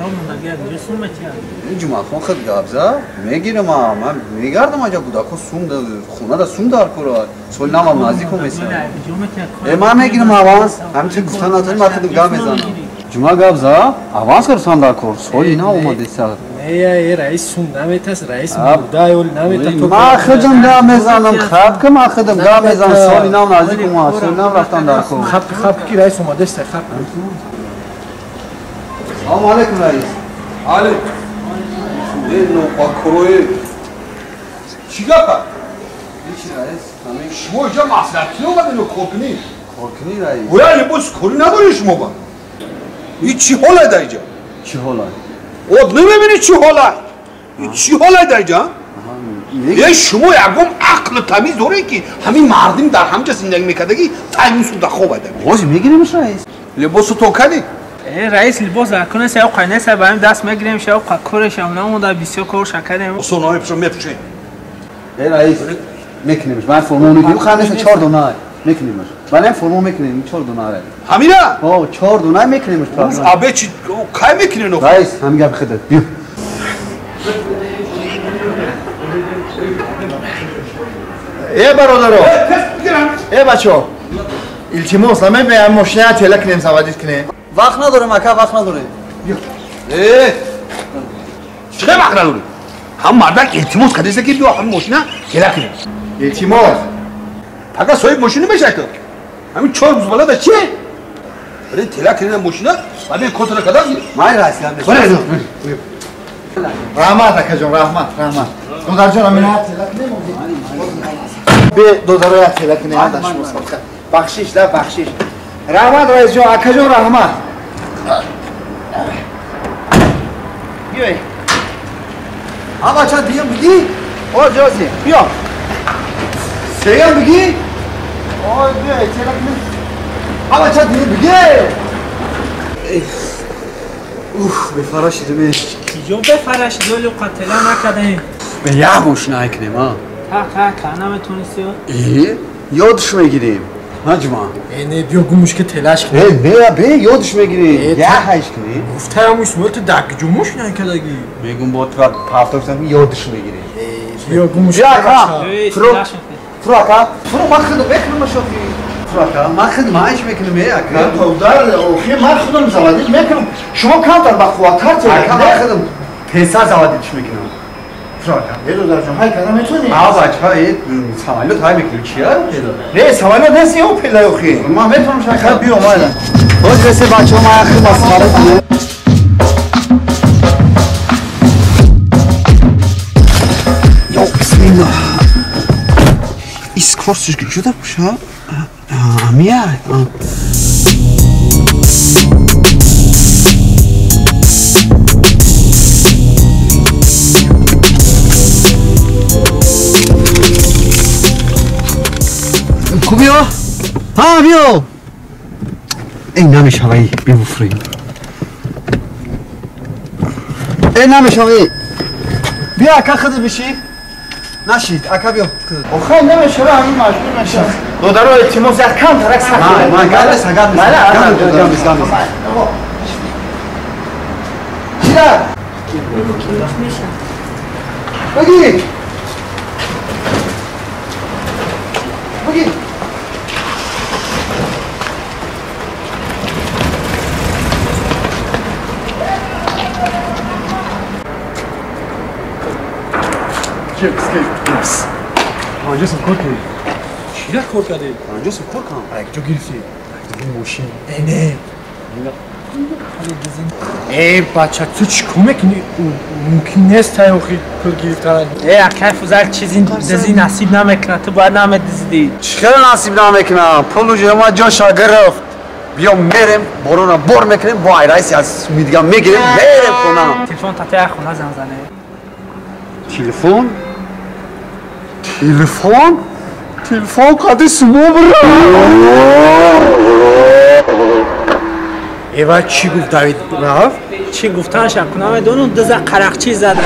кором мондагия ҷусум метия. Ҷумъахон худ гап зад, мегирам, ман мегардам аҷа кӯдако сум хонада сум дар кора. Соли навам наздик омеса. Ман мегирам аванс, ҳамчун гуфтан натонӣ ман худам гап мезанам. Ҷумъа гап зад, аванс кардам дар кор. Соли нав омадеса. Не, раис сум наметас, раис мурда ёл наметас. Ман худам гап мезанам, хаб ки ман худам гап мезанам. Соли нав наздик омад, соли нав рафтам дар кор. Хаб хаб ки раис омадеста, хаб. Салом алейкум раис. Алейкум. Э, нопакрои. Чӣ гапа? Ҳеҷ раис. Шумо инҷа маслиҳатчӣ омадед ё коркунӣ? Коркунӣ раис. Оя либос корӣ надоред шумо ба? Ин чӣ ҳоле дар инҷа? Чӣ ҳоле? Од намебинӣ чӣ ҳоле? Ин чӣ ҳоле дар инҷа? Е шумо ягон ақлу тамиз доред ки ҳамин мардим дар ҳамҷа зиндагӣ мекардагӣ тайми суда хоб айда. Ҳозир мегиримш раис. Либосутон кадӣ? Раис либос дар кунеса ё қайнеса ба ҳам даст мегирем шав корешам намонда бисёр кор шакадем. Осона мепӯшам мепӯшем. Э раис мекунемш. Ман форма мекунем. Қайнеса 4 дона мекунемш. Вале форма мекунем 4 дона раис. Ҳамина? Ҳо 4 дона мекунемш. Абе чи кай мекунем? Раис ҳамин гап худат. Биё. Э бародаро. Э бачо. Илтимос намебиям мошина тела кунем заводить кунем. Вақт надорем ака, вақт надорем. Э! Чӣ вақт надорем? Ҳам мардак илтимос кардеса ки биё ҳам мошина тела кунем. Илтимос. Пага соҳиб мошина мешавад ки. Ҳамин 4 рӯз балада чи? Барин тела кунем мошина, баъд контра кадан. Ман раис гап мезанам. Раҳмат акаҷон, раҳмат, раҳмат. Додарҷон, амина тела кунем. Бе додароя тела кунем, дашмо садқа. Бахшиш да, бахшиш. Раҳмат раисҷон, акаҷон раҳмат. Биёй. А бача диям бигӣ? О, ҷози, биё. Сеям бигӣ? Ой, биёй, тела кунем. А бача диям бигӣ? Уф, бефарашидем. Киҷо бефарашид, оле қателя накардаем. Бе як мошина кунем, а? Ха, ха, ка наметонисти? Э, ёдш мегирем. Наҷма. Э, не, биё гумуш ки телаш кунем. Э, не, бе ёдш мегирем. Я ҳайш кунем. Гуфтаям Исмоил ту дар куҷо мошина кардагӣ? Мегум бо ту пафтофтам ёдш мегирем. Э, биё гумуш. Биё ака. Фуро. Фуро ака. Фуро ман худам мекунам шохи. Фуро ака, ман худам ҳайш мекунам, э ака. Тодар, охи ман худам заводить мекунам. Шумо камтар ба қувваттар тела. Ака, ман худам тезтар заводить мекунам. Фуро ака. Э, додарҷон, ҳай карда метонӣ? А бача, э, самолёт ҳай мекунем. Чия? Не, самолёт нест, ё пела охи. Ман метонам шака. Хаб биё майла. Боз ресе бачаҳо ман худам масхара кунем. Ё бисмиллоҳ. Искорсиш ки чуда пуша? Амия. Ку биё? Ҳа, биё. Эй, намешавай, бибуфрӣ. Эй, намешавай. Биё, ака худат биши. Нашид, ака биё. Охай намешава, ҳамин маҷбур мешавам. Додаро, илтимос, як камтарак сахт. Ман гап нест, гап нест. Гап нест, гап нест. Чира? Баги! Баги! Кипс. Панҷоҳ сом кор кардӣ. Чира кор кардӣ? 50 сом кор кардам. Ай, куҷо гирифтӣ? Мошин. Э, не. Э, бача, ту чӣ кор мекунӣ? Мумкин нест тай охи пул гирифтан. Э, акай Фузайл чизи дизӣ насиб намекунад, ту бояд намедизидӣ. Чӣ хеле насиб намекунам? Пул уже ма ҷоша гирифт. Биё мерем, борона бор мекунем, бо ай раиси аз мидгам мегирем, мерем хона. Телефон татая хона занг зане. Телефон? Телефон? Телефон қади сумо бира? Эва чӣ гуфт Давид рафт? Чӣ гуфтанашам ку намедонам, диза қарақчӣ зада.